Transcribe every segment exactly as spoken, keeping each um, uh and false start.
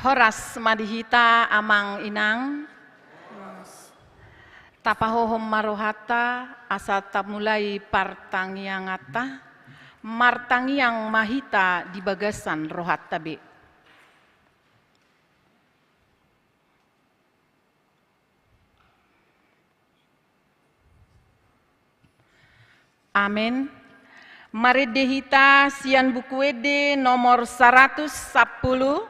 Horas ma di hita, Amang Inang. Tapahohom ma rohanta, asa tamulai partangianganta. Martangiang ma hita di bagasan rohanta be. Amen. Marende hita sian Buku Ende nomor saratus sampulu,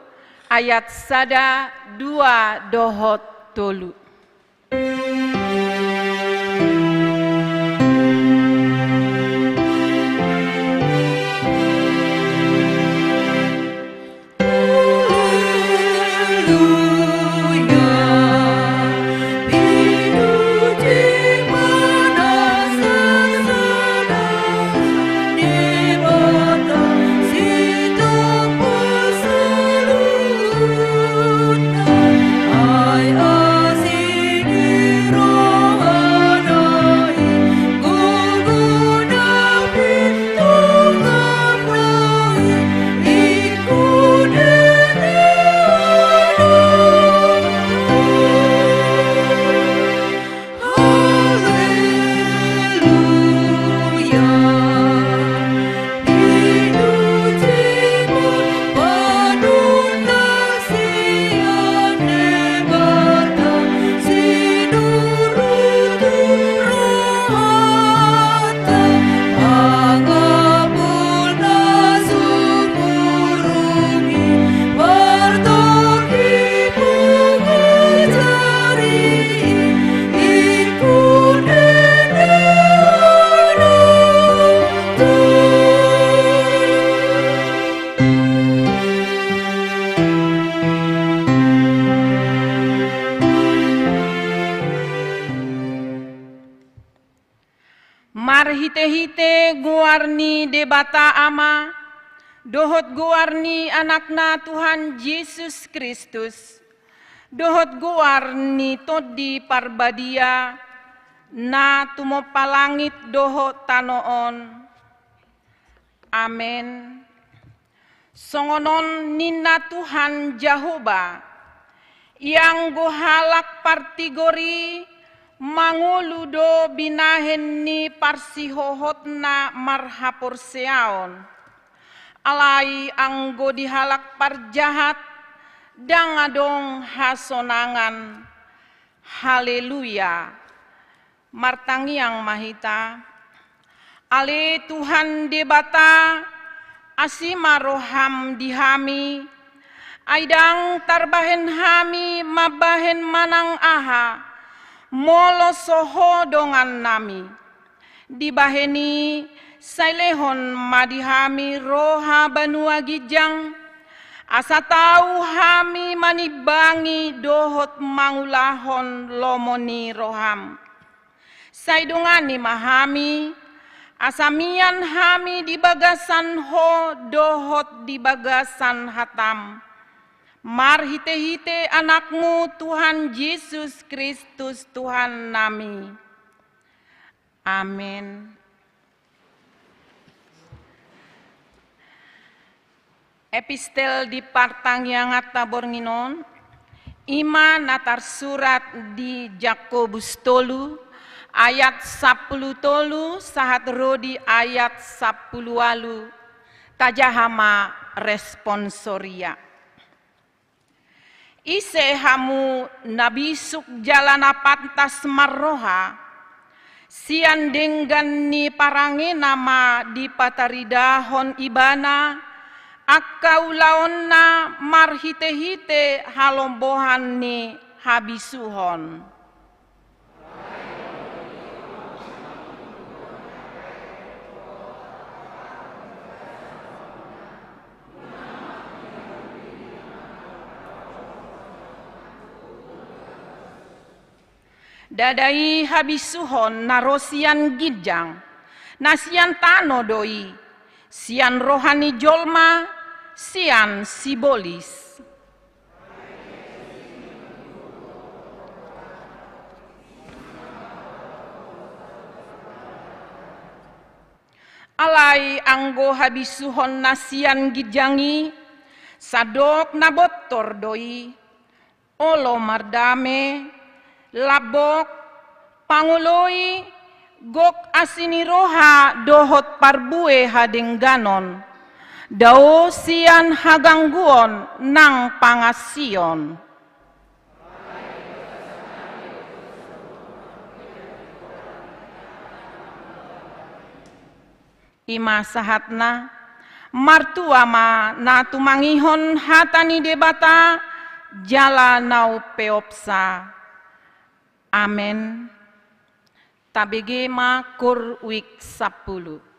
ayat sada, dua dohot tolu. Marhitehite goar ni Debata Ama, dohot goar ni Anakna Tuhan Jesus Kristus, dohot goar ni Tondi Parbadia, na tumompa langit dohot tano on. Amen. Songon on ninna Tuhan Jahowa, ianggo halak partigor i mangolu do binahen ni parsihohotna marhaporseaon. Alai anggo di halak parjahat, ndang adong hasonangan. Haleluya. Martangiang ma hita. Ale Tuhan Debata, asi ma roham di hami, ai ndang tarbahen hami mambahen manang aha, molo so Ho dongannami. Dibahen i, sai lehon ma di hami roha banua ginjang, asa tau hami manimbangi dohot mangulahon lomo ni roham. Sai dongani ma hami, asa mian hami di bagasan Ho dohot di bagasan hatam. Marhitehite Anakmu Tuhan Jesus Kristus Tuhannami. Amen. Epistel di partangianganta borngin on, i ma na tarsurat di Jakobus tolu, ayat sampulu tolu sahat ro di ayat sampulu ualu, tajaha ma responsoria. Ise hamu na bisuk jala na pantas marroha, sian denggan ni parangena ma dipataridahon ibana angka ulaonna marhitehite halombohan ni habisuhon. Ndada i habisuhon na ro sian ginjang, na sian tano do i, Sian roha ni jolma, sian sibolis. Alai anggo habisuhon na sian ginjang i, sandok na bontor do i, olo mardame, lambok, pangoloi, gok asi ni roha dohot parbue hadengganon, dao sian hagangguon nang pangansion. I ma sahatna, martua ma na tumangihon hata ni Debata jala na umpeopsa. Amen. Tabege ma Koor Wijk sampulu.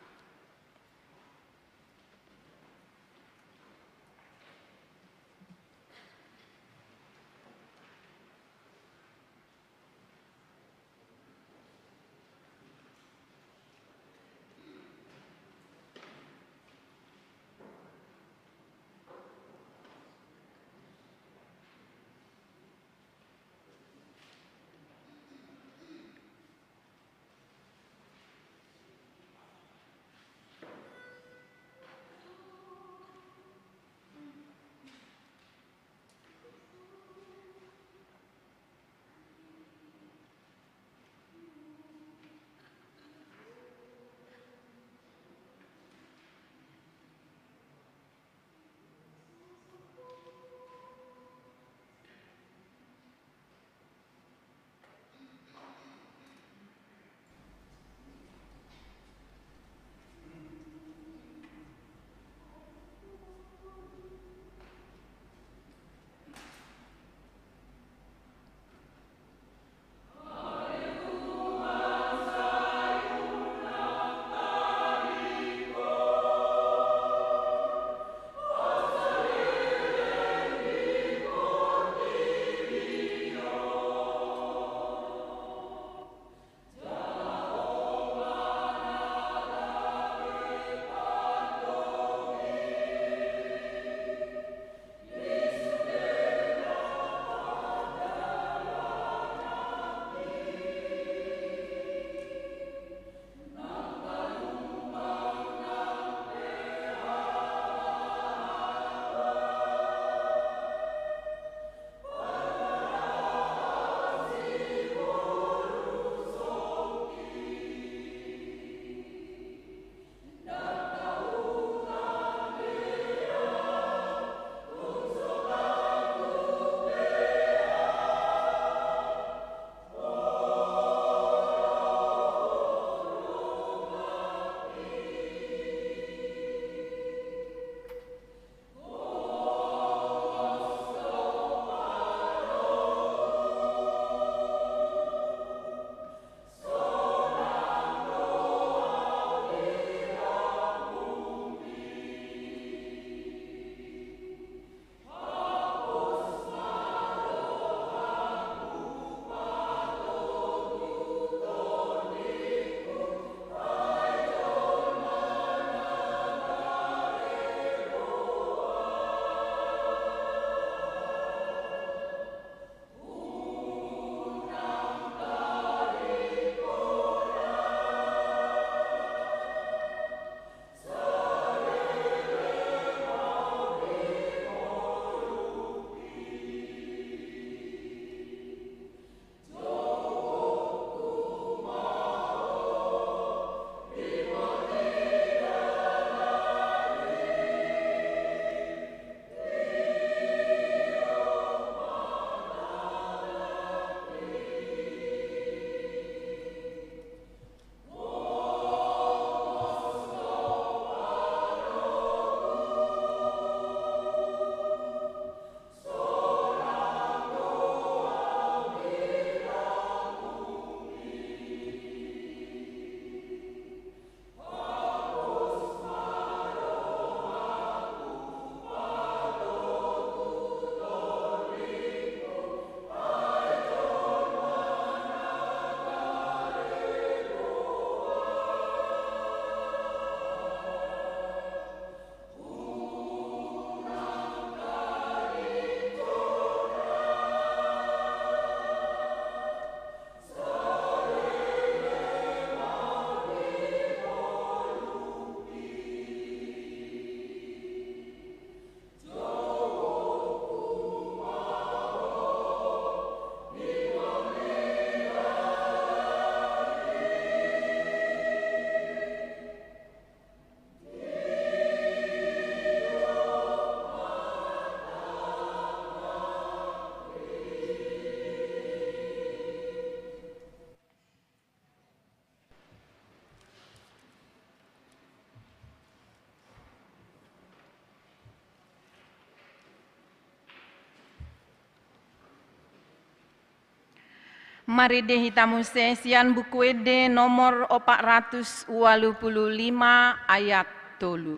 Marende hita muse sian Buku Ende nomor opat ratus ualu pulu lima ayat tolu.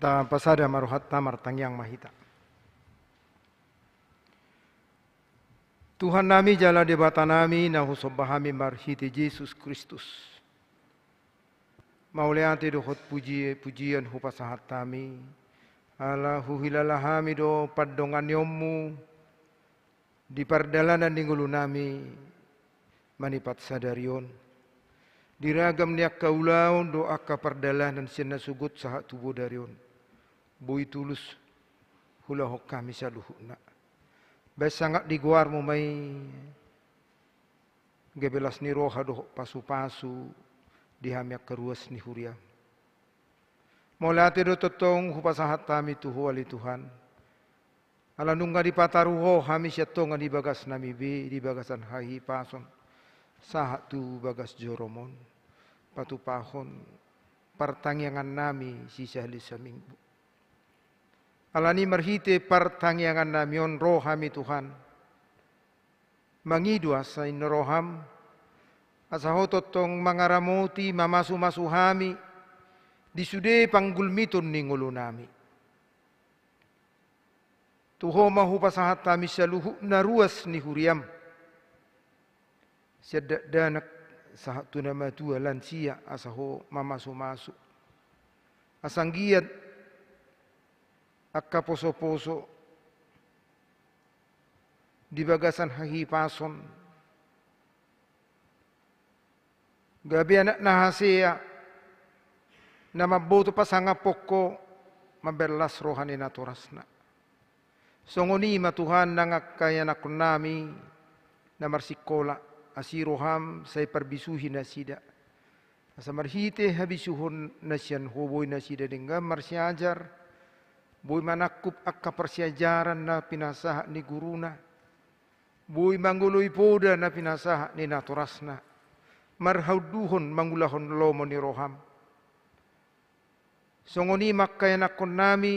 Tapasada ma rohanta, martangiang ma hita. Tuhannami jala Debatanami, na husomba hami marhite Jesus Kristus. Mauliate dohot puji-, pujian hupasahat hami, ala huhilala hami do pandonganionmu di pardalanan ni ngolunami manipat sadari on. Di ragam ni angka ulaon dohot angka pardalanan sian na sogot sahat tu bodari on, boi tulus huulahon hami saluhutna. Baen sangap ni goarmu ma i gabe las ni roha dohot pasupasu di hami angka ruas ni huriam. Mauliate do tongtong hupasahat hami tu Ho ale Tuhan, ala nunga dipataru Ho hami sian tonga ni bagasnami be di bagasan hahipason sahat tu bagas jorom on, patupahon partangiangannami sisahali saminggu. Alani marhite partangiangannami on ro hami Tuhan, mangido asa inna roham, asa Ho tongtong mangaramoti, mamasumasu hami di sude panggulmiton ni ngolunami. Tu Ho ma hupasahat hami saluhutna ruas ni huriam, sian dakdanak sahat tu na matua, lansia, asa Ho mamasumasu. Asa anggiat angka posoposo di bagasan hahipason, gabe anak na hasea, na mamboto pasangaphon Ho, mambaen las roha ni natorasna. Songon i ma Tuhan nang angka ianakkonnami na marsikola, asi roham sai parbisuhi nasida. Asa marhite habisuhon na sian Ho boi nasida denggan marsiajar, boi manangkup angka parsiajaran na pinasahat ni guruna, boi mangoloi poda na pinasahat ni natorasna, marhaunduhon mangulahon lomo ni roham. Songon i ma angka ianakkonnami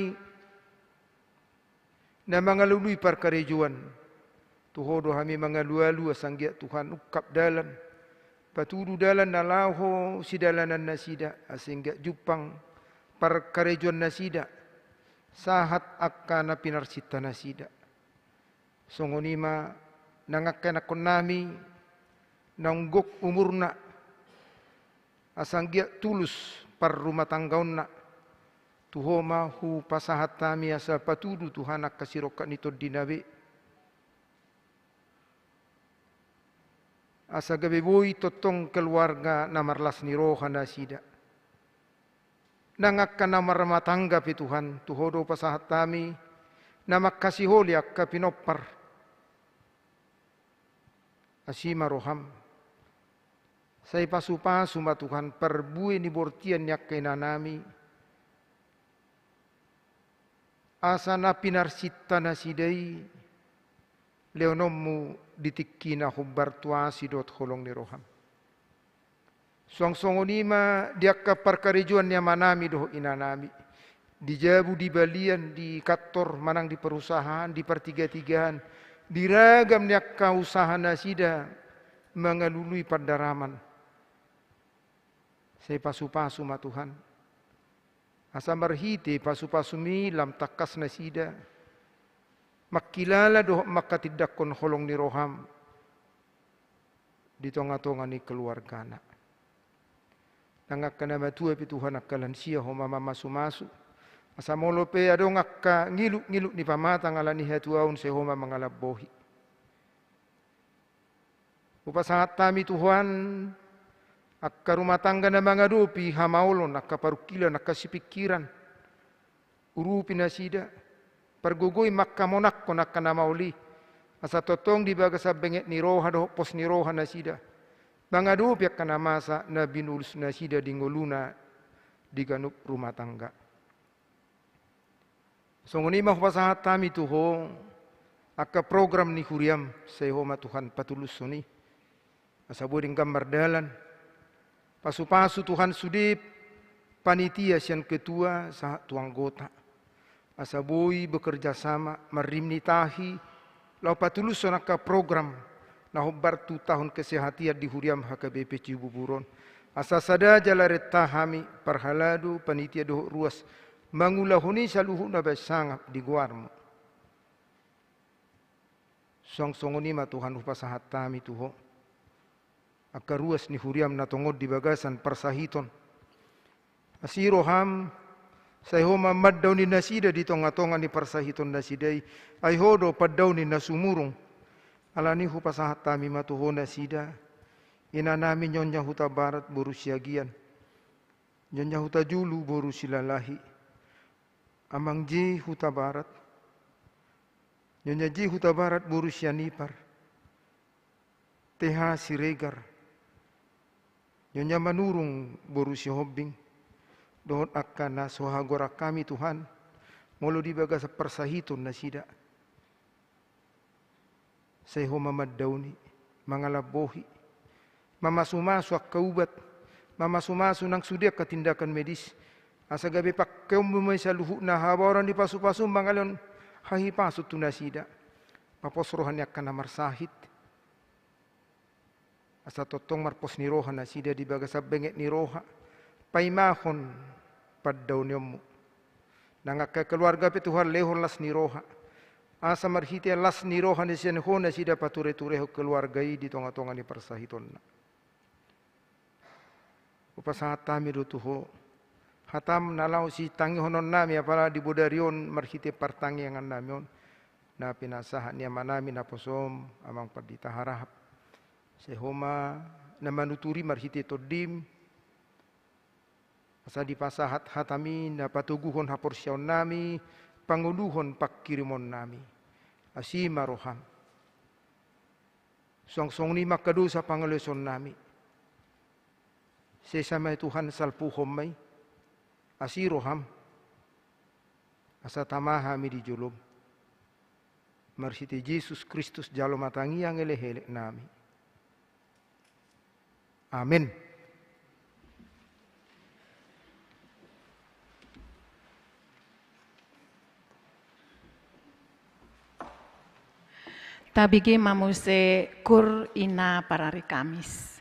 na mangalului parkarejoan. Tu Ho do hami mangalualu asa anggiat Tuhan ungkap dalan, patudu dalan na laho sidalanan nasida, asa anggiat jumpang parkarejoan nasida sahat angka na pinarsinta nasida. Songon i ma nang angka ianakkonnami naung gok umurna, asa anggiat tulus parrumatanggaonna. Tu Ho ma hupasahat hami asa patudu Tuhan angka sirongkap ni tondina be, asa gabe boi tongtong keluarga na marlas ni roha nasida. Nang angka na marrumatangga pe Tuhan, tu Ho do pasahat hami na manghasiholi angka pinompar. Asi ma roham. Sai pasupasu ma Tuhan parbue ni bortian ni angka inanami, asa na pinarsinta nasida i lehononmu di tingki na hombar tu asi dohot holong ni roham. Suang songon i ma di angka parkarejoan ni amanami dohot inanami, di jabu, di balian, di kantor manang di perusahaan, di partigatigaan, di ragam ni angka usaha nasida mangalului pandaraman. Sai pasu-pasu ma Tuhan. Asa marhite pasu-pasumi lam tangkas nasida mangkilala dohot manghatindanghon holong ni roham di tonga-tonga ni keluargana. Nang angka na matua pe Tuhan, angka lansia, Ho ma mamasu-masu. Asa molo pe adong angka ngiluk-ngiluk ni pamatang ala ni hatuaon, sai Ho ma mangalambohi. Hupasahat hami Tuhan, angka rumah tangga na mangadopi hamaolon, angka parungkilon, angka sipingkiran. Urupi nasida, pargogoi ma angka monanghon angka na maol i, asa tongtong di bagasan benget ni roha dohot pos ni roha nasida mangadopi angka na masa na binulus nasida di ngoluna di ganup rumah tangga. Songon i ma hupasahat hami tu Ho angka program ni huriam, sai Ho ma Tuhan patulushon i. Asa boi denggan mardalan. Pasu-pasu Tuhan sude panitia sian ketua sahat tu anggota. Asa boi bekerja sama, marrim ni tahi, laho patulushon angka program na hombar tu tahun kesehatan di huriam H K B P Cibubur on. Asa sada jala renta hami, parhalado, panitia dohot ruas, mangulahon i saluhutna bahen sangap di goarmu. Suang songon i ma Tuhan hupasahat hami tu Ho angka ruas ni huriam na tongon di bagasan parsahiton. Asi roham, sai Ho ma mandaoni nasida di tonga-tonga ni parsahiton nasida i, ai Ho do pandaoni na sumurung. Alani i hupasahat hami ma tu Ho nasida, inanami Nyonya Hutabarat boru Siagian, Nyonya Hutajulu boru Silalahi, Amang J Hutabarat, Nyonya J Hutabarat boru Sianipar, T H Siregar, Nyonya Manurung boru Sihombing, dohot angka na so hagoran hami Tuhan, molo di bagasan parsahiton nasida. Sai Ho ma mandaoni, mangalambohi, mamasu-masu angka ubat, mamasu-masu nang sude angka tindakan medis, asa gabe pangkeonmu ma i saluhutna, habaoran ni pasu-pasum mangalehon hahipason tu nasida. Papos roha ni angka na marsahit, asa tongtong marpos ni roha nasida di bagasan benget ni roha, paimahon pandaonionmu. Nang angka keluarga pe Tuhan, lehon las ni roha, asa marhite las ni roha na sian Ho nasida pature-turehon keluarga i di tonga-tonga ni parsahitonna. Hupasahat hami do tu Ho hatam na laho sitangihononnami, apala di bodari on marhite partangiangannami on, na pinasahat ni amanami naposom, Amang Pandita Harahap. Sai Ho ma na manuturi marhite tondim, asa dipasahat hatami na patoguhon haporseaonnami, pangoluhon panghirimonnami. Asi ma roham. Suang songon i ma angka dosa pangalaosionnami. Sesa ma i Tuhan, salpuhon ma i. Asi roham. Asa tama hami di jolom. Marhite Jesus Kristus jalo ma tangiang elek-eleknami. Amen. Tabege ma muse kur ina parari Kamis.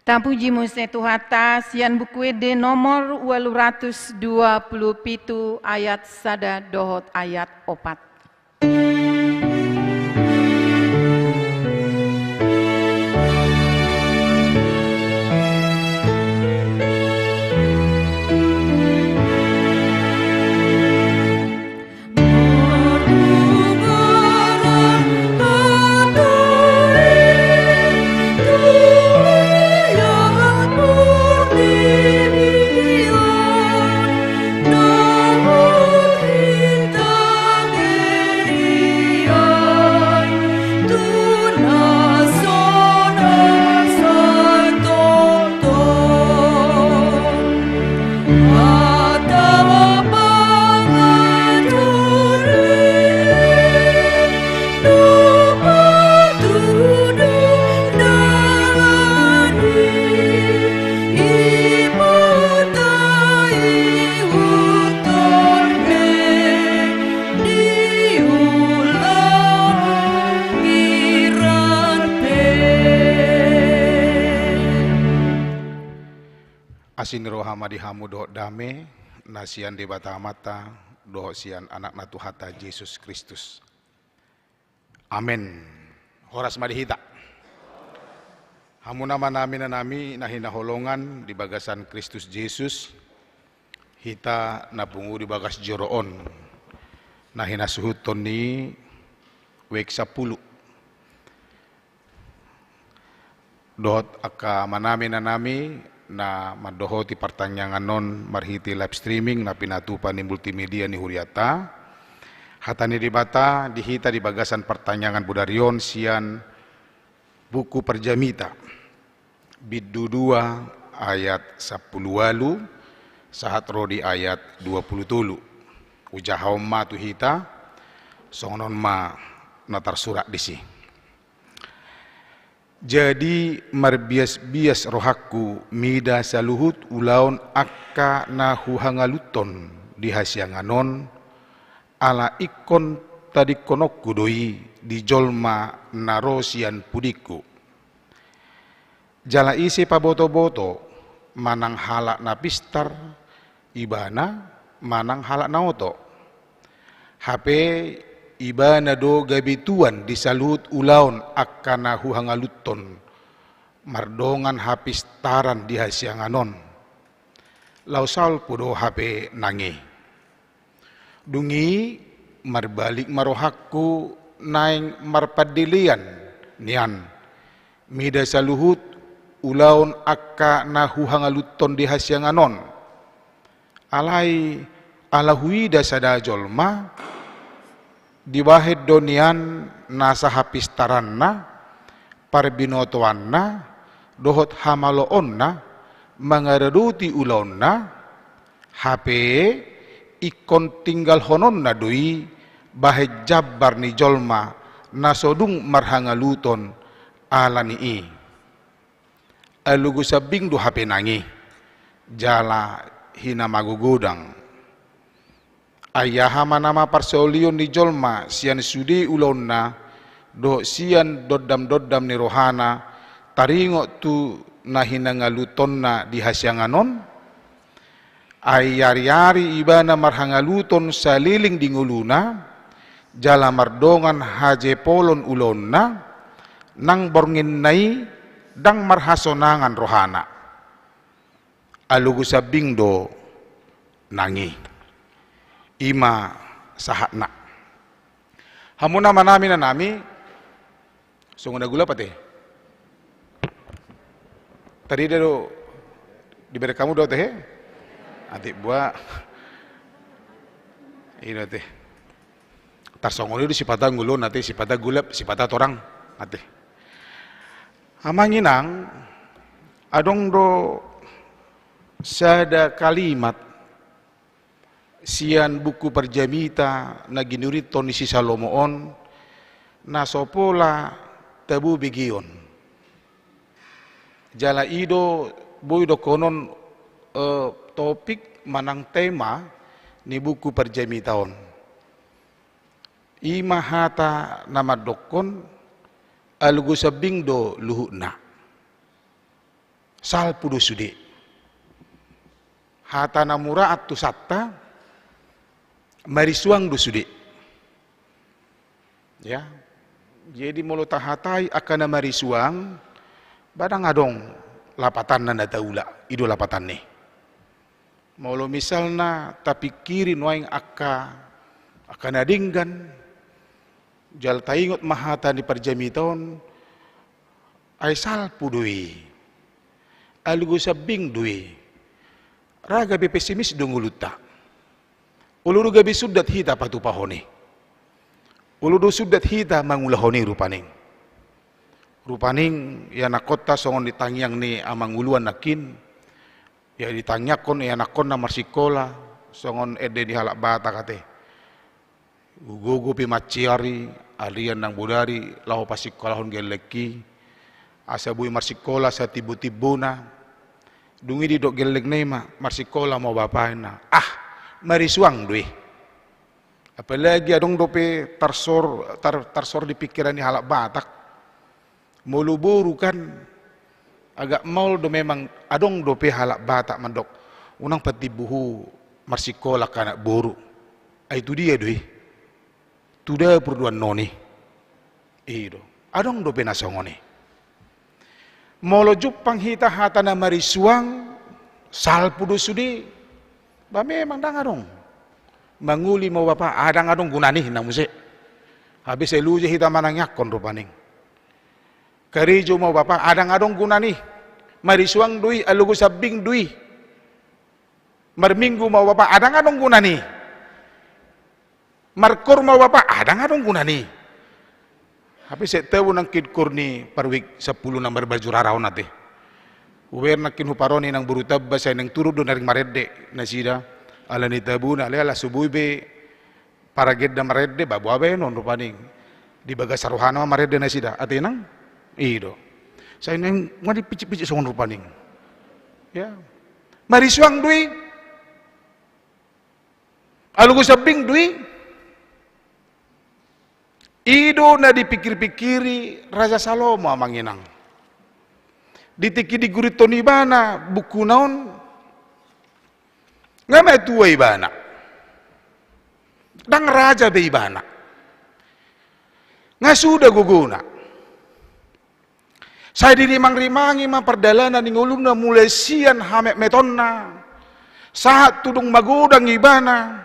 Tapuji muse Tuhanta, sian Buku Ende nomor ualu ratus dua pulu pitu, ayat sada dohot ayat opat. Asi ni roha ma di hamu dohot dame na sian Debata Amanta dohot sian Anakna Tuhanta Jesus Kristus. Amen. Horas ma di hita. Hamu amanami, inanami na hinaholongan di bagasan Kristus Jesus, hita na pungu di bagas joro on, na hinasuhuton ni W K sampulu. Dohot angka amanami, inanami na mandohoti partangiangan on marhite live streaming na pinatupa ni multimedia ni huriata. Hata ni Debata di hita di bagasan partangiangan bodari on sian Buku Parjamita, bindu dua, ayat sampulu ualu sahat ro di ayat dua pulu tolu. Hujahahon ma tu hita, songon on ma na tarsurat disi. Jadi marbiasbias rohangku mida saluhut ulaon angka na huhangaluthon di hasiangan on, ala ingkon tadingkononku do i di jolma na ro sian pudingku. Jala ise pabotoboto, manang halak na pistar ibana manang halak na oto. Hape ibana do gabe tuan di saluhut ulaon angka na huhangaluthon mardongan hapistaran di hasiangan on. Laho salpu do hape nang i. Dung i marbalik ma rohangku naeng marpandelean nian mida saluhut ulaon angka na huhangaluthon di hasiangan on. Alai ala huida sada jolma, dibahen do nian nasa hapistaranna, parbinotoanna dohot hamaloonna mangaradoti ulaonna, hape ingkon tinggalhononna do i bahen jambar ni jolma na so dung marhangaluthon ala ni i. Alogo sambing do hape nang i, jala hinamagogodang. Ai aha ma nama parsaulion ni jolma sian sude ulaonna dohot sian dondamdondam ni rohana taringot tu na hinangaluthonna di hasiangan on? Ai ariari ibana marhangaluthon saleleng di ngoluna, jala mardongan hajepolon ulaonna, nang bornginna i ndang marhasonangan rohana. Alogo sambing do nang i. I ma sahatna. Hamu amanami, inanami, songon na gulap ate. Tadi do diberek hamu do ate he? Ate buat. Ino ate. Tarsongon i do sipata ngolu on ate, sipata gulap, sipata torang ate. Amang inang, adong do sada kalimat sian Buku Parjamita na ginurithon ni si Salomo on, na so pola tabo begeon. Jala i do boi dohonon, eh, topik manang tema ni Buku Parjamita on. I ma hata na mandokkon, alogo sambing do luhutna. Salpu do sude. Hata na muraan tu santa, marisuang do sude. Ya. Jadi molo tahatai angka na marisuang, ba ndang adong lapatanna na taula, i do lapatanna i. Molo misalna tapingkiri nuaeng angka, angka na denggan, jala taingot ma hata ni parjamita on, ai salpu do i. Alugo sambing do i. Ra gabe pesimis do ngolunta. Olo do gabe sundat hita patupahon i. Olo do sundat hita mangulahon i rupani. Rupani ianakkonta songon di tangiang ni amanguluan nangkin, ia ditangiangkon ianakkonna marsikola, songon ende ni halak Batak ate. Gogo pe mansai ari, arian nang bodari, laho pasikkolahon gellengki, asa boi marsikola satimbutimbuna. Dung i didok gellengna i ma, marsikola ma ho bapa ninna. Ah, marisuang do i. Apalagi adong dope tarsor, tar-, tarsor di pingkiran ni halak Batak. Molo boru kan agak maol do memang, adong dope halak Batak mandok, unang patimbo ho marsikola angka anak boru. Ai tu dia do i? Tu dapur do annon i. I do. Adong dope na songon i. Molo jumpang hita hata na marisuang, salpu do sude. Ba memang ndang adong. Mangoli ma ho bapa, ah, ndang adong gunana i, ninna muse. Habis sai loja hita manangiangkon rupani. Karejo ma ho bapa, ah, ndang adong gunana i. Marisuang do i, alugo sambing do i. Marminggu ma ho bapa, ah, ndang adong gunana i. Markoor ma ho bapa, ah, ndang adong gunana i. Hape sai tabo nangkin koor ni paruik sampulu na marbaju rara on ate. Hubaen nangkin huparoni nang boru tamba, sai naeng turut do naeng marende nasida. Alani tabona, alai ala so boi be paragenda marende, ba boha baenon rupani. Di bagasan rohana ma marende nasida, ate nang? I do. Sai naeng mani picik-picik songon rupani. Ya. Marisuang do i. Alugo sambing do i. I do na dipingkir-pingkiri Raja Salomo, amang inang. Di tingki digurithon ibana bukuna on, nga matua ibana. Ndang raja be ibana. Nga suda gogona. Sai dirimang-rimangi ma pardalanan ni ngoluna mulai sian hametmetonna sahat tu dung magodang ibana.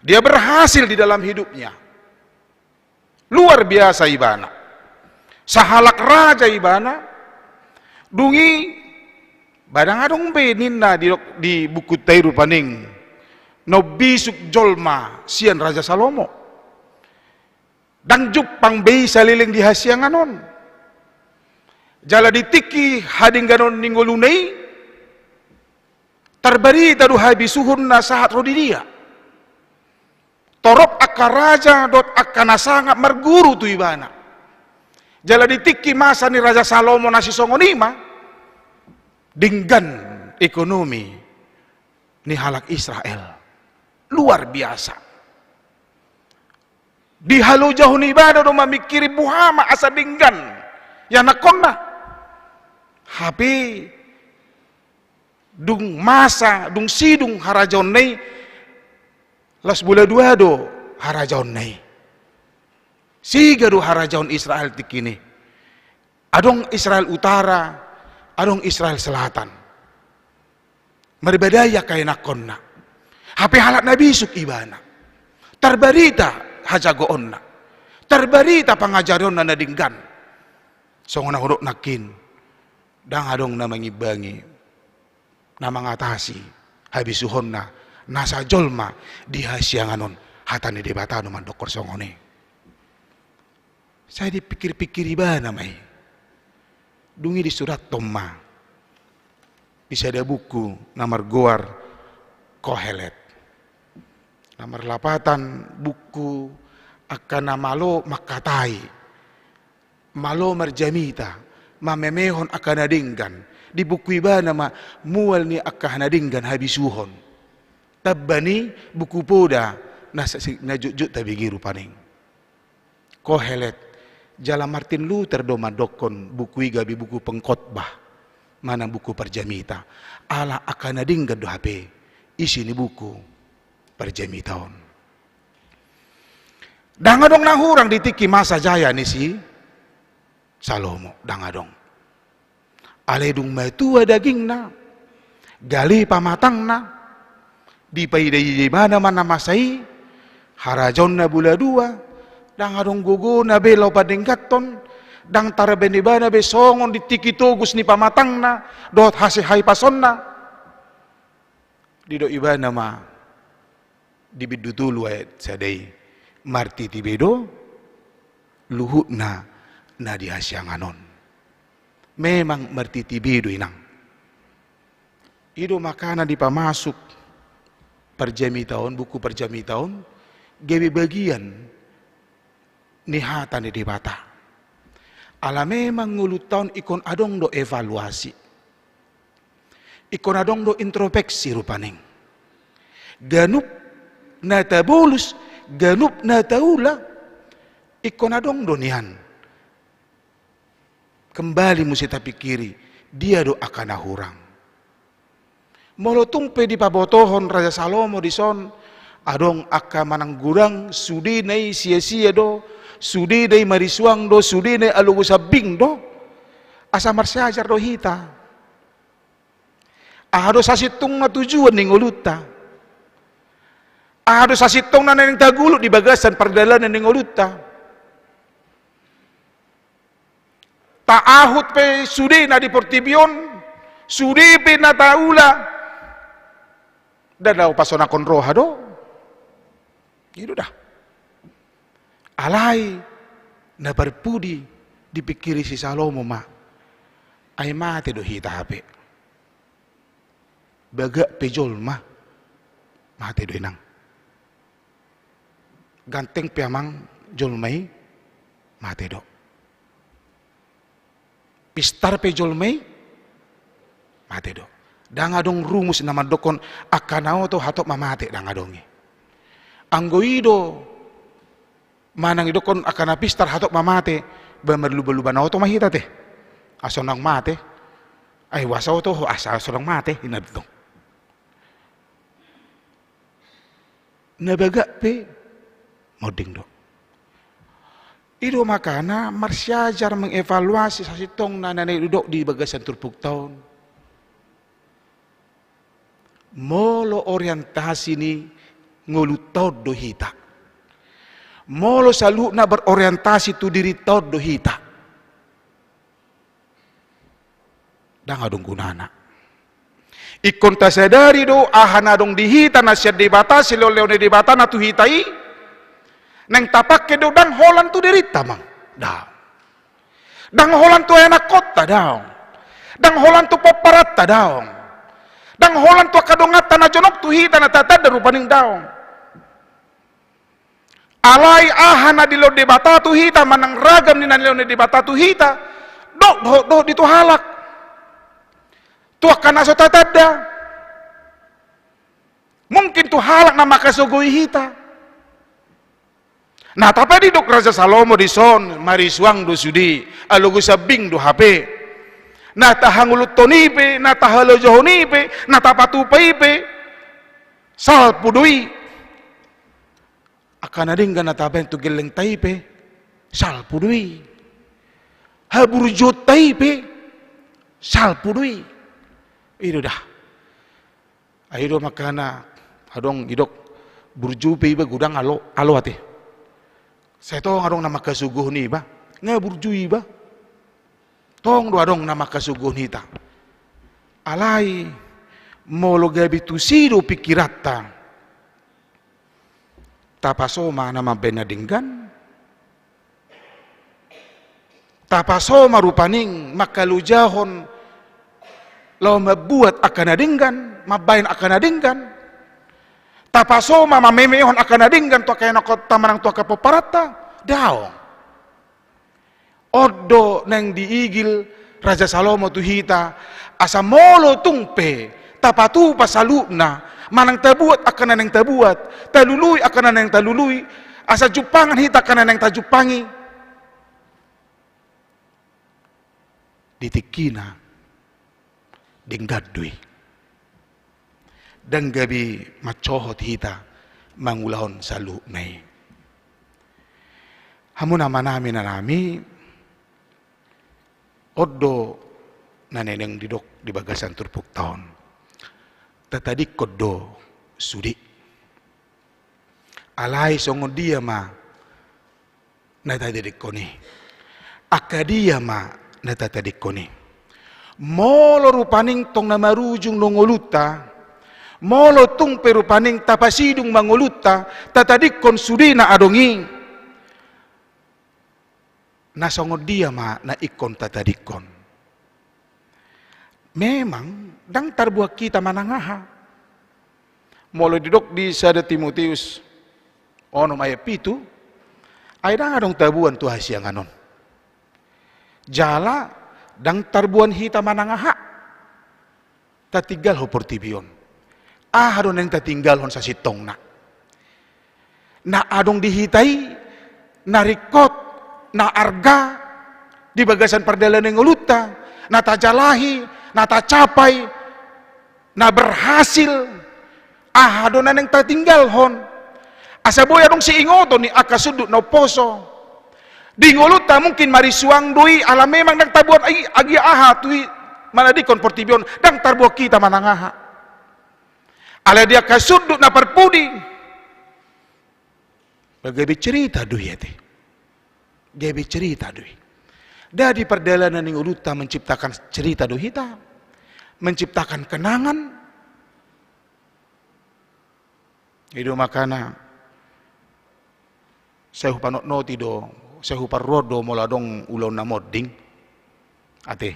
Dia berhasil di dalam hidupnya. Luar biasa ibana. Sahalak raja ibana. Dung i, ba ndang adong be ninna di, di bukunta i rupani, na umbisuk jolma sian Raja Salomo. Ndang jumpang be i saleleng di hasiangan on. Jala di tingki hadengganon ni ngoluna i, tarbarita do habisuhonna sahat ro di dia. Torop angka raja dohot angka na sangap marguru tu ibana. Jala di tingki masa ni Raja Salomo na sisongon i ma, denggan ekonomi ni halak Israel. Luar biasa. Dihalojahon ibana do mamingkiri boha ma asa denggan ianakkonna. Hape dung masa, dung sidung harajaonna i, laos bola dua do harajaonna i. Siga do harajaon Israel tingkina i. Adong Israel Utara, adong Israel Selatan. Marbadai angka ianakkonna. Hape halak na bisuk ibana. Tarbarita hajagoonna. Tarbarita pangajarionna na denggan. Songon na hudok nangkin. Ndang adong na mangimbangi, na mangatasi habisuhonna nasa jolma di hasiangan on. Hata ni Debata do mandokkon songon i. Sai dipingkir-pingkir ibana ma i. Dung i disurathon ma di sada buku na margoar Kohelet. Na marlapatan buku angka na malo mangkatai, malo marjamita, mamemehon angka na denggan. Di buku ibana ma mual ni angka na denggan habisuhon. Tamba ni buku poda na sa-, si-, na jotjot tabege rupani. Kohelet, jala Martin Luther do mandokkon buku i gabe buku pengkhotbah. manang buku Parjamita. Ala angka na denggan do hape isi ni buku Parjamita on. Ndang adong na hurang di tingki masa jaya ni si Salomo, ndang adong. Alai dung matua dagingna, gale pamatangna, dipaida-ida ibana ma na masa i, harajaonna bola dua, ndang adong gogona be laho padengganhon, ndang tarbahen ibana be songon di tingki togus ni pamatangna dohot hasehaipaonna. Didok ibana ma di bindu tolu ayat sada i, martiti be do luhutna na di hasiangan on. Memang martiti be do, inang. I do makana dipamasuk Parjamita on, buku Parjamita on, gabe bagian ni hata ni Debata. Ala memang ngolunta on ingkon adong do evaluasi. Ingkon adong do introspeksi rupani. Ganup na tabolus, ganup na taula, ingkon adong do nian kembali muse tapingkiri, dia do angka na hurang. Molo tung pe dipabotohon Raja Salomo dison, adong angka manang godang, sudena i sia-sia do, sudena i marisuang do, sudena i alogo sambing do, asa marsiajar do hita. Aha do sasintongna tujuan ni ngolunta? Aha do sasintongna na naeng tagulut di bagasan pardalanan ni ngolunta? Taahut pe sude na di portibi on, sude pe na taula, ndada pasonanghon roha do. I do da. Alai na parpudi dipingkiri si Salomo ma, ai mate do hita hape. Bagak pe jolma, mate do, inang. Ganteng pe, amang, jolma i, mate do. Pistar pe jolma i, mate do. Ndang adong rumus na mandokkon angka na oto hatop ma mate, ndang adong i. Anggo i do manang didokkon angka na pistar hatop ma mate, ba marluba-luba na oto ma hita te. Asa unang mate. Ai boasa oto ho, asa, asa unang mate, inna do tong. Na bagak pe monding do. I do makana marsiajar mengevaluasi sasintongna na naeng didok di bagasan turpukta on. Molo orientasi ni ngolunta on do hita, molo saluhutna berorientasi tu dirinta on do hita, ndang adong gunana. Ingkon tasadari do aha na adong di hita na sian Debata, silehon-lehon ni Debata na tu hita i, naeng tapangke do ndang holan tu dirinta, amang. Daong. Ndang holan tu ianakkonta, daong. Ndang holan tu pomparanta, daong. Ndang holan tu angka donganta na jonok tu hita na tatanda rupani, daong. Alai aha na dilehon Debata tu hita, manang ragam ni na nilehon ni Debata tu hita, dok dohot, dohot di tu halak. Tu angka na so tatanda. Mungkin tu halak na mangkasogoi hita. Na tapala didok Raja Salomo dison, marisuang do sude, alogo sambing do hape. Na tahangoluthon i pe, na tahalojahon i pe, na tapatupa i pe, salpu do i. Angka na denggan na tabaen tu gellengta i pe, salpu do i. Haburjuonta i pe, salpu do i. I do da. Ai i do makana adong didok burju pe iba godang alo, alo ate. Sai tong adong na mangkasogohon iba, nga burju iba. Tong do adong na mangkasogohon hita. Alai molo gabe tusi do pingkiranta, tapaso ma na mambaen na denggan. Tapaso ma rupani mangkalojahon laho mambuat angka na denggan, mambaen angka na denggan. Tapaso ma mamemehon angka na denggan tu angka ianakkonta manang tu angka pomparanta. Daong. On do naeng diigil Raja Salomo tu hita, asa molo tung pe tapatupa saluhutna, manang tabuat angka na naeng tabuat, talului angka na naeng talului, asa jumpangan hita angka na naeng tajumpangi. Di tingkina, denggan do i. Ndang gabe mansohot hita mangulahon saluhutna i. Hamu amanami, inanami, on do na naeng didok di bagasan turpukta on. Tatadingkon do sude. Alai songon dia ma na tatadingkon i? Angka dia ma na tatadingkon i? Molo rupani tong na marujung do ngolunta, molo tung pe rupani tapasidung ma ngolunta, tatadingkon sude na adong i, na songon dia ma na ingkon tatadingkon? Memang ndang tarbuat hita manang aha. Molo didok di sada Timoteus onom ayat pitu, ai ndang adong taboan tu hasiangan on. Jala ndang tarboan hita manang aha. Tatinggalhon portibi on. Aha do naeng tatinggalhon sasintongna? Na adong di hita i, na ringkot, na arga, di bagasan pardalanan ni ngolunta, na tajalahi, na tacapai, na berhasil, aha do na naeng tatinggalhon? Asa boi adong siingoton ni angka sundut na umposo. Di ngolunta mungkin marisuang do i, ala memang ndang taboan i, agia aha tu i manadingkon portibi on, ndang tarboan hita manang aha. Alai di angka sundut na parpudi, gabe cerita do i ate. Gabe cerita do i. Ndada di pardalanan ni ngolunta menciptakan cerita do hita, menciptakan kenangan. I do makana sai hupanotnoti do, sai huparrohahon do molo adong ulaon na monding. Ate.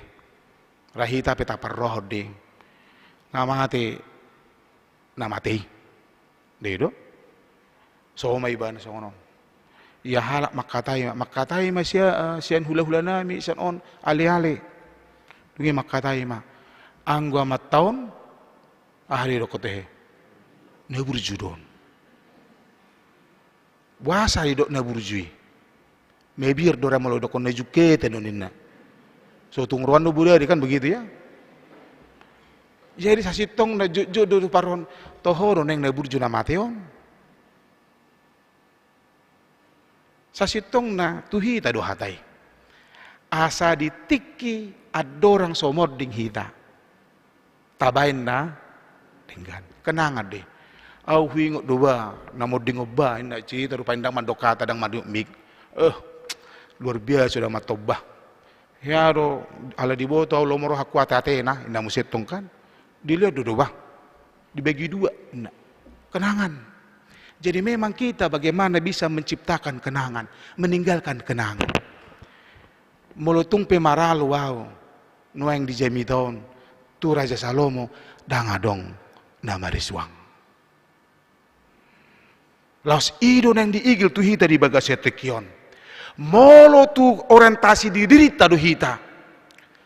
Ra hita pe taparrohahon do i. Na mate, na mate i. Dei do. So ma ibana songon on. Ia halak mangkatai ma, mangkatai ma sia-, eh, sian hula-hula nami, sian on, ale-ale. Dung i mangkatai ma. Anggo amanta on, aha do didok tehe? Na burju do on. Boasa didok na burju i? Mabiar do ra molo didokkon na jungkete do ninna. So tung roan do bodari kan begitu ya. Jadi sasintongna jotjot do tu parrohahon, toho do naeng na burju na mate on. Sasintongna tu hita do hata i. Asa di tingki andorang so monding hita, tabaen na denggan. Kenangan do i. Au huingot do ba na monding on ba, inna, cerita rupani ndang mandok hata, ndang mandok mik. Eh, luar biasa do amanta on ba. Hea do, ala diboto au lomo rohangku ate-atena, inna muse tong kan. Dilehon do do ba. Dibagi dua, inna. Kenangan. Jadi memang kita bagaimana bisa menciptakan kenangan, meninggalkan kenangan. Molo tung pe maralo au nuaeng di jamita on tu Raja Salomo, ndang adong na marisuang. Laos i do naeng diigil tu hita di bagasan tingki on. Molo tu orientasi di dirinta do hita,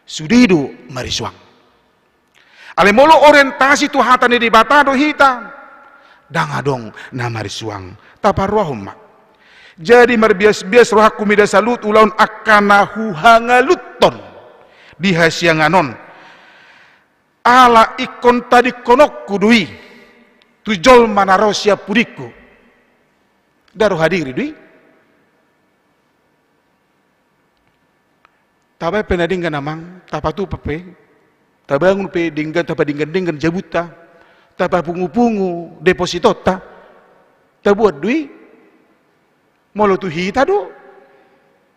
sude do marisuang. Alai molo orientasi tu hata ni Debata do hita, ndang adong na marisuang. Taparrohahon ma. Jadi marbias-bias rohangku mida saluhut ulaon angka na huhangaluthon di hasiangan on. Ala ingkon tadingkononku do i tu jolma na ro sian pudingku. Ndang ro hadiri do i. Tabaen pe na denggan amang, tapatupa pe, tabangun pe denggan, tapadenggan-denggan jabunta, tapapungu-pungu depositonta, tabuat do i. Molo tu hita do,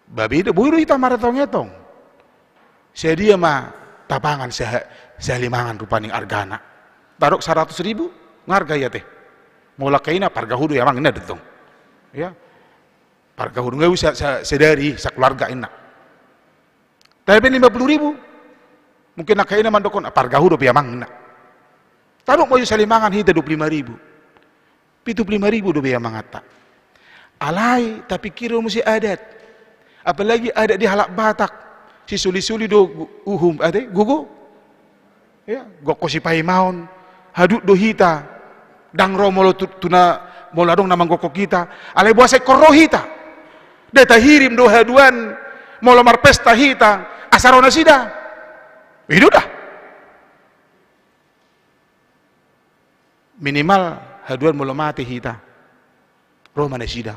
ba beda, boi do hita maretong-etong. Sadia ma tapangan seha-, sahali mangan rupani argana. Tadok saratus ribu, nga arga i ate. Molo angka ina pargahu do i amang, inna do tong. Ya. Pargahu do, nga hu sa-, sa-, sadari sakeluarga, inna. Tabaen lima puluh ribu. Mungkin angka ina mandokkon, ah, pargahu dope amang, inna. Tadok ma jo sahali mangan hita dua puluh lima ribu. Pitu puluh lima ribu dope amang ata. Alai tapikir do muse adat. Apalagi adat di halak Batak. Sisuli-suli do gu-, uhum, ate, gogo. Ya, gokhon sipaimaon, hadut do hita. Ndang ro molo tu, tu na, molo adong na manggokhon hita. Alai boasa ingkon ro hita? Nda tahirim do haduan molo marpesta hita asa ro nasida? I do da. Minimal haduan molo mate hita, ro ma nasida.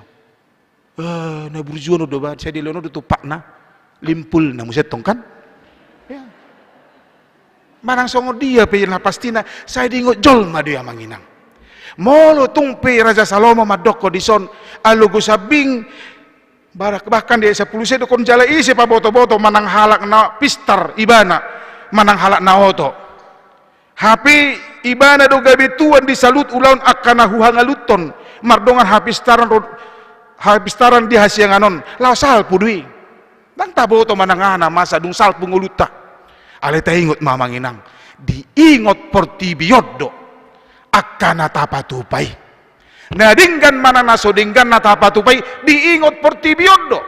Eh, na burju on do ba, sai dilehon do tumpakna, limpulna muse tong kan? Ya. Manang songon dia pe na pastina, sai diingot jolma do i amang inang. Molo tung pe Raja Salomo mandokkon dison, alogo sambing, Barak-, bahkan di ayat sampulu sia didokkon jala ise paboto-boto manang halak na pistar ibana, manang halak na oto. Hape ibana do gabe tuan di saluhut ulaon angka na huhangaluthon, mardongan hapistaran ro-, hapistaran di hasiangan on, laho salpu do i. Ndang taboto manang aha na masa dung salpu ngolunta. Alai taingot ma amang inang, diingot portibi on do angka na tapatupa i. Na denggan manang na so denggan na tapatupa i, diingot portibi on do.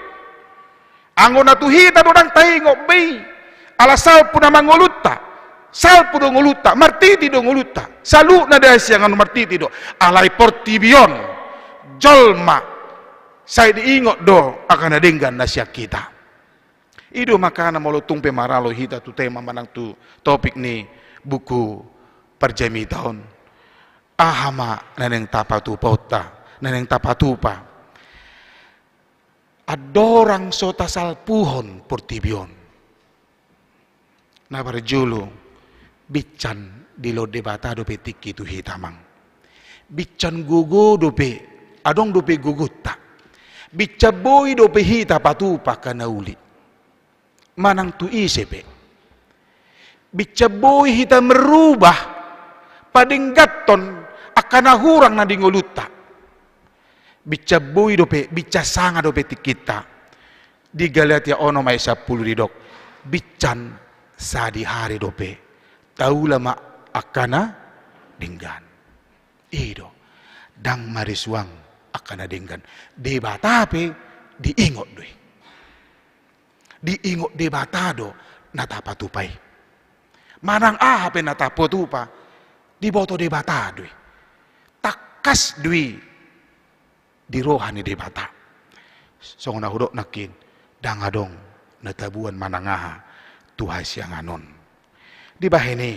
Anggo na tu hita do ndang taingot be i, ala salpu nama ngolunta, salpu do ngolunta, martiti do ngolunta, saluhutna di hasiangan on martiti do, alai portibi on, jolma, sai diingot do angka na denggan na sian hita. I do makana molo tung pe maralo hita tu tema manang tu topik ni buku Parjamita on, aha ma na naeng tapatupaonta, na naeng tapatupa? Andorang so tasalpuhon portibi on, na parjolo, bincan dilehon Debata dope tingki tu hita, amang. Bincan gogo dope, adong dope gogonta. Bincan boi dope hita patupa angka na uli. Manang tu ise pe. Bincan boi hita merubah, padengganhon angka na hurang na di ngolunta. Bincan boi dope, bincan sanga dope tingkinta. Di Galatia onom ayat sampulu didok, bincan sadihari dope taula ma angka na denggan. I do, ndang marisuang angka na denggan. Debata pe diingot do i. Diingot Debata do na tapatupa i. Manang aha pe na tapatupa, diboto Debata do i. Tangkas do i di roha ni Debata. Songon na hudok nangkin, ndang adong na taboan manang aha tu hasiangan on. Dibahen i,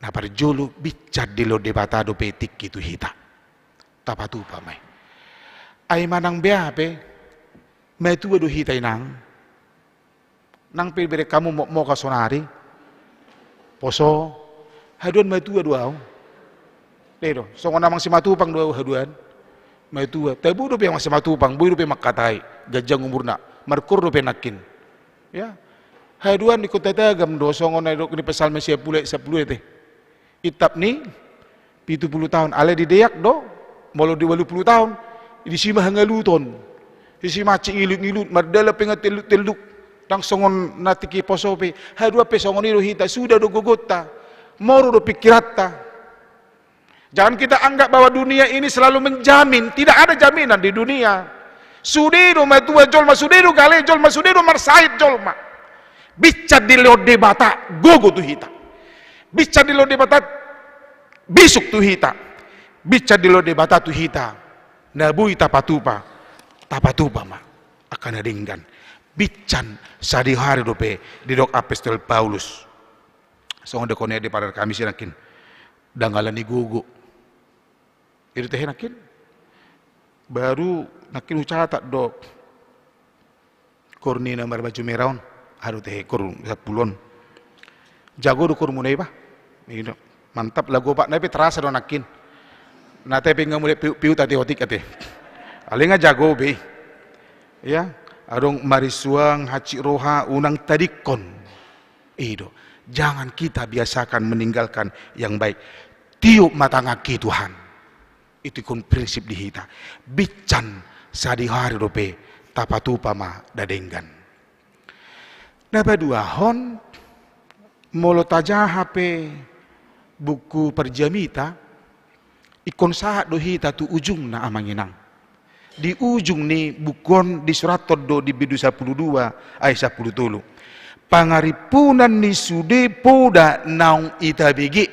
na parjolo, bincan dilehon Debata dope tingki tu hita. Tapatupa ma i. Ai manang beha pe, matua do hita inang. Nang pe bereng hamu mokmok sonari, poso, haduan matua do ahu. Dei do, songon amang Simatupang do ahu haduan. Matua, tabo dope amang Simatupang, boi dope mangkatai, ganjang umurna, markur dope nangkin. Ya. Haduan ingkon tatagam do, songon na didok ni Psalmen sia pulu, sampulu ate. Intap ni pitu pulu taon, alai dideak do, molo di ualu pulu taon, disi ma hangaluton. Disi mancing ilut-ilut, mardalan pe nga telluk-telluk. Ndang songon na tingki poso pe, haduan pe songon i do hita, suda do gogonta, moru do pingkiranta. Jangan kita anggap bahwa dunia ini selalu menjamin, tidak ada jaminan di dunia. Sude do matua jolma, sude do gale jolma, sude do marsahit jolma. Bincan dilehon Debata gogo tu hita. Bincan dilehon Debata bisuk tu hita. Bincan dilehon Debata tu hita, na boi tapatupa, tapatupa ma angka na denggan. Bincan sadihari dope, didok apostel Paulus. Songon didok on di Paradar Kamis i nangkin, ndang ala ni gogo. I do tahe nangkin. Baru nangkin hucatat do koor ni na marbaju merah on. Aha do tahe koor sampulu on. Jago do koormuna i bah. I do. Mantap, lagu opatna i pe terasa do nangkin. Na tahe pe nga mulai piu-piu ate otik ate. Alai nga jago be. Ya, adong marisuang, hansit roha, unang tadingkon. I do, jangan kita biasakan meninggalkan yang baik. Tiup ma tanganki Tuhan. Itu ingkon prinsip di hita. Bincan sadihari dope tapatupa ma na denggan. Na paduahon, molo tajaha pe buku Parjamita, ingkon sahat do hita tu ujungna, amang inang. Di ujung ni buku on disurathon do di bindu sampulu dua ayat sampulu tolu. Pangarimpunan ni sude poda naung i tabege.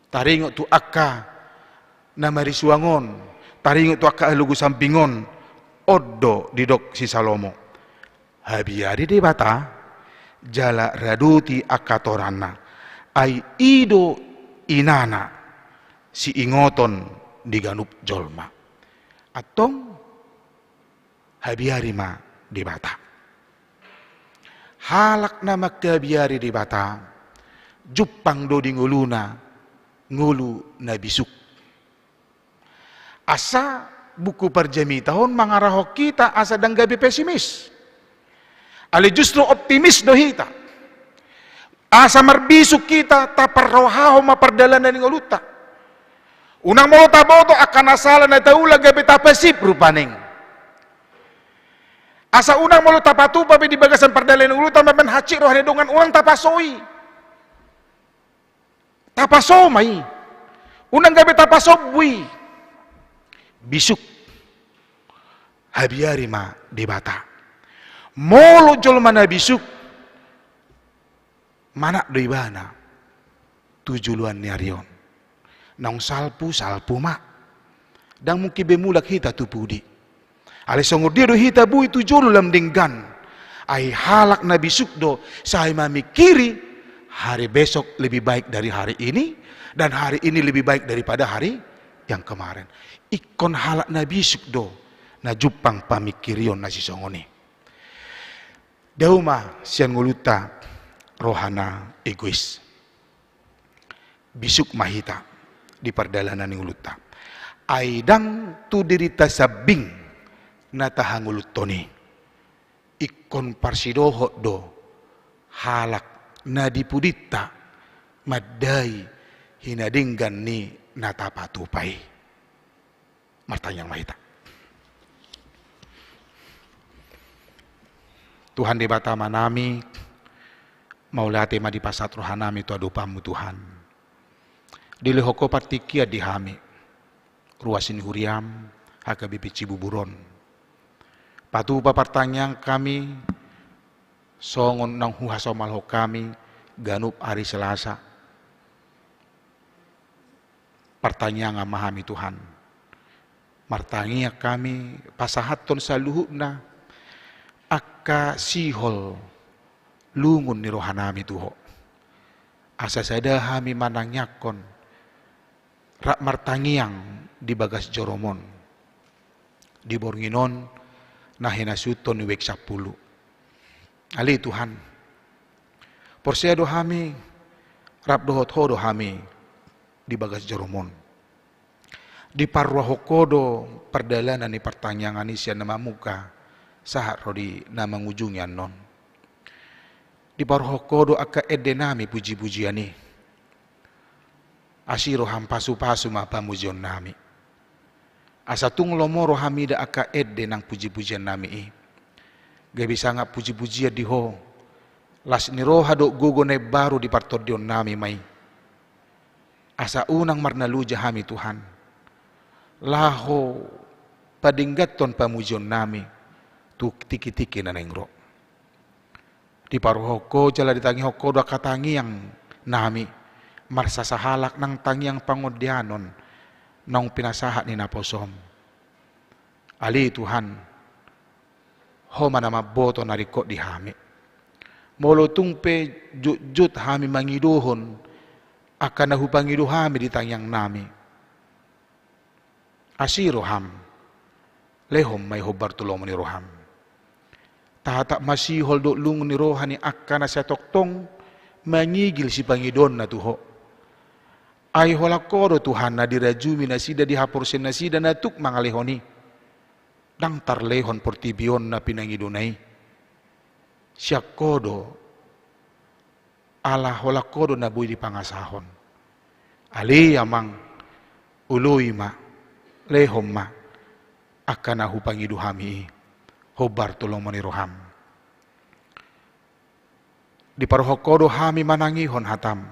Taringot tu angka na marisuang on, taringot tu angka alogo sambing on, on do didok si Salomo. Habiari Debata, jala radoti angka atoranna. Ai i do inana, siingoton di ganup jolma. Antong habiari ma Debata. Halak na mangkabiari Debata, jumpang do di ngoluna ngolu na bisuk. Asa buku Parjamita on mangarahon hita asa ndang gabe pesimis. Alai justru optimis do hita. Asa marbisuk hita, taparrohahon ma pardalanan ni ngolunta. Unang molo taboto angka na sala na taula gabe tapasip rupani. Asa unang molo tapatupa pe di bagasan pardalanan ni ngolunta mambahen hansit roha ni dongan, unang tapasoi. Tapaso ma i. Unang gabe tapasombu i. Bisuk. Habiari ma Debata. Molo jolma na bisuk, manat do ibana tu joloan ni ari on. Naung salpu, salpu ma. Ndang mungkin be mulak hita tu pudi. Alai songon dia do hita boi tu jolo lam denggan. Ai halak na bisuk do sai mamingkiri hari besok lebih baik dari hari ini, dan hari ini lebih baik daripada hari yang kemarin. Ingkon halak na bisuk do na jumpang pamingkirion na sisongon i. Dao ma sian ngolunta roha na egois. Bisuk ma hita di pardalanan ni ngolunta. Ai ndang tu dirita sambing na tahangoluthon i. Ingkon parsidohot do halak na di pudinta mandai hinadenggan ni na tapatupa i. Martangiang ma hita. Tuhan Debata Amanami, mauliate ma dipasahat rohanami tu adopanMu Tuhan. Dilehon Ho partingkian di hami, ruas ni huriaM, H K B P Cibubur on. Patupa partangiangan hami, songon naung huhasomalhon hami, ganup ari Selasa. Partangiangan ma hami Tuhan. Martangiang hami pasahathon saluhutna angka sihol lungun ni rohanami tu Ho. Asa sada hami manangiangkon rap martangiang di bagas joroMon. Di borngin on na hinasuhuthon ni Wijk Sampulu. Ale Tuhan, porsea do hami, rap dohot Ho do hami di bagas joroMon. Diparrohahon Ho do pardalanan ni partangiangan i sian na mamungka sahat ro di na mangujungi annon. Diparrohahon Ho do angka endenami pujipujian i. Asi rohaM pasupasu ma pamujionnami. Asa tung lomo rohaM mida angka ende nang pujipujiannami i. Gabe sangap pujipujian di Ho. Las ni roha dohot gogo na imbaru di partondionnami ma i. Asa unang marnaluja hami Tuhan. Laho padengganhon pamujionnami tu tingkitingki na naeng ro. Diparrohahon Ho jala ditangihon Ho do angka tangiangnami, marsasahalak nang tangiang pangondianon naung pinasahat ni naposoM. Ale Tuhan, Ho ma na mamboto na ringkot di hami. Molo tung pe jotjot hami mangidohon angka na hupangido hami di tangiangnami, asi rohaM, lehon ma i hombar tu lomo ni rohaM. Tatap ma sihol dohot lungun ni roha ni angka na sai tongtong mangigil sipangidoonna tu Ho. Ai holan Ho do Tuhan na dirajumi nasida, dihaporseai nasida na tuk mangalehon i. Ndang tarlehon portibi on na pinangidona i. Sian Ho do Ala holan Ho do na boi dipangasahon. Ale Amang, oloi ma, lehon ma, angka na hupangido hami i, hombar tu lomo ni roham. Diparrohahon Ho do hami manangihon hatam,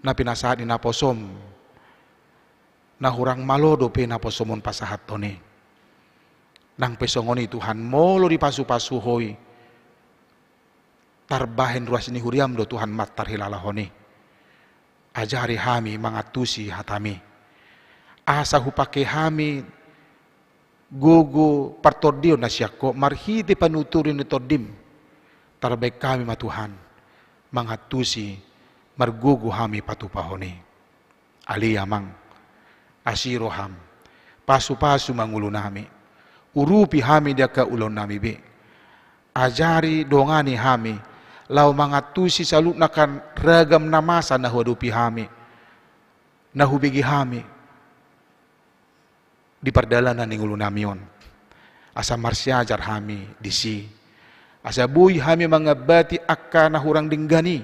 na pinasahat ni naposom, na hurang malo dope naposom on pasahathon i. Nang pe songon i Tuhan, molo dipasupasu Ho i, tarbahen ruas ni huriam do Tuhan martarhilalahon i. Ajari hami mangantusi hatam i. Asa hupake hami gogo partondion na sian Ho marhite panuturi ni tondim. Tarbahen hami ma Tuhan mangantusi margogo hami patupahon i. Ale Amang, asi roham, pasupasu ma ngolunami, urupi hami di angka ulaonnami be. Ajari, dongani hami laho mangantusi saluhutna angka ragam na masa na huadopi hami, na hubege hami di pardalanan ni ngolunami on. Asa marsiajar hami disi, asa boi hami mangambati angka na hurang denggan i.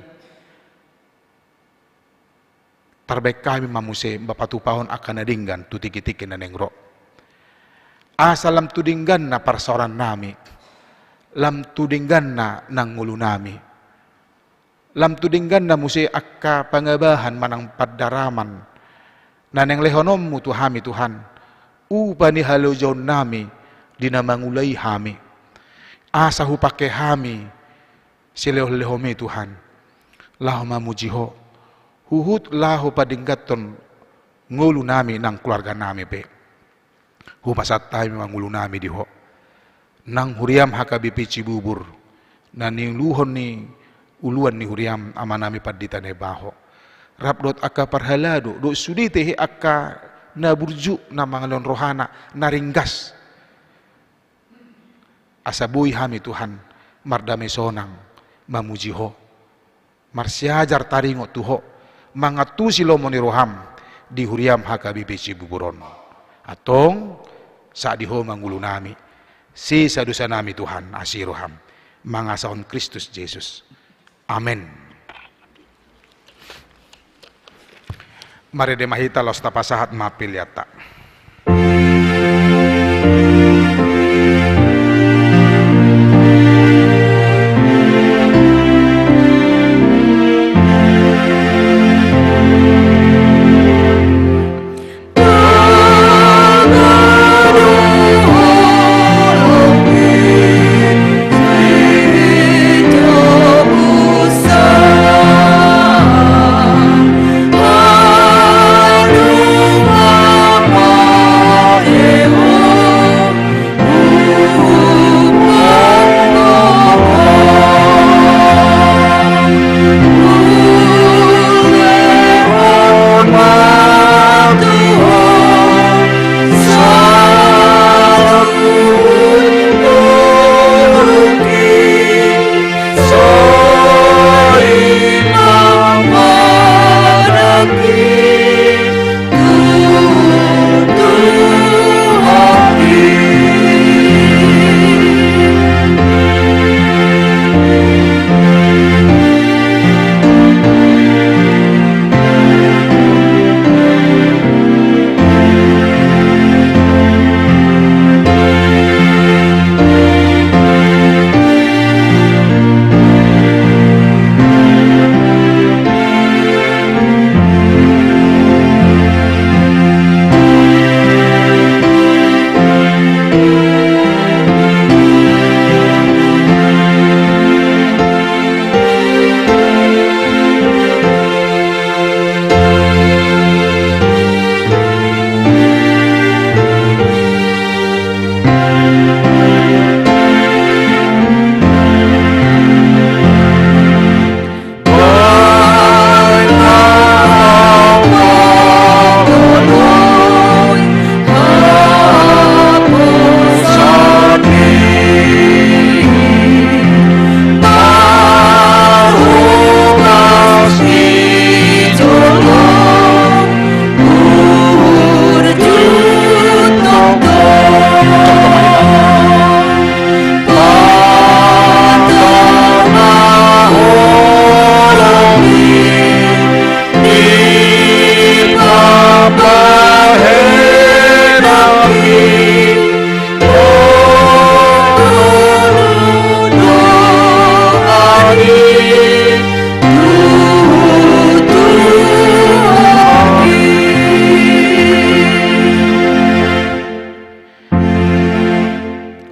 Tarbaen hami ma muse, Bapa, patupahon angka na denggan tu tingkitingki na naeng ro. Asa lam tu dengganna parsaorannami, lam tu dengganna nang ngolunami, lam tu dengganna muse angka pangabahan manang pandaraman na naeng lehononmu tu hami, Tuhan, upa ni halojaonnami di na mangula i hami. Asa hupangke hami silehonlehonmi, Tuhan, laho mamuji Ho, huhut laho padengganhon ngolunami nang keluarganami pe. Hupasahat hami ma ngolunami di Ho. Nang huriam H K B P Cibubur, na niuluhon ni uluan ni huriam, Amanami Pandita Nabaho, rap dohot angka parhalado, dohot sude tehe angka na burju na mangalehon rohana na ringgas. Asa boi hami, Tuhan, mardame sonang mamuji Ho, marsiajar taringot tu Ho, mangantusi lomo ni roham di huriam H K B P Cibubur on. Antong, sahat di Ho ma ngolunami, sesa dosanami, Tuhan, asi roham, mangasahon Kristus Jesus. Amen. Marende ma hita laos tapasahat ma peleanta.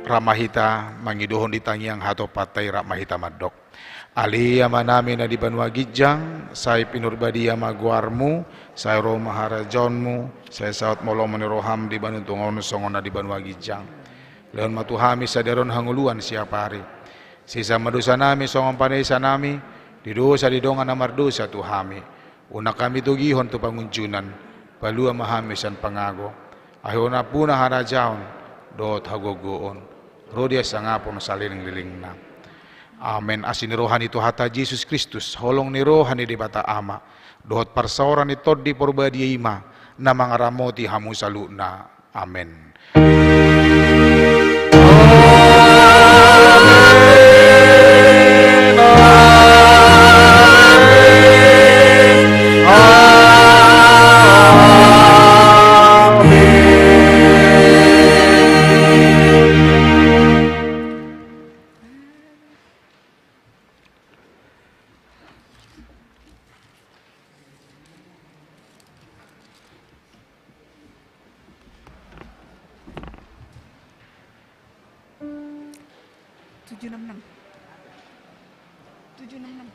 Rap ma hita mangidohon di tangiang hatopan ta i, rap ma hita mandok. Ale Amanami na di banua ginjang, sai pinarbadia ma goarmu, sai ro ma harajaonmu, sai saut ma lomo ni roham di banua tonga on songon na di banua ginjang. Lehon ma tu hami sadari on hangoluan siapari. Sesa ma dosanami songon panesanami di dosa di dongan na mardosa tu hami. Unang hami togihon tu pangunjunan, palua ma hami sian pangago, ai Ho nampuna harajaon dohot hagogoon, ro di hasangapon salelenglelengna. Amen. Asi ni roha ni Tuhanta Jesus Kristus, holong ni roha ni Debata Ama, dohot parsaoran ni Tondi Porbadia i ma na mangaramoti hamu saluhutna. Amen. Tujuh enam enam. Tujuh enam enam.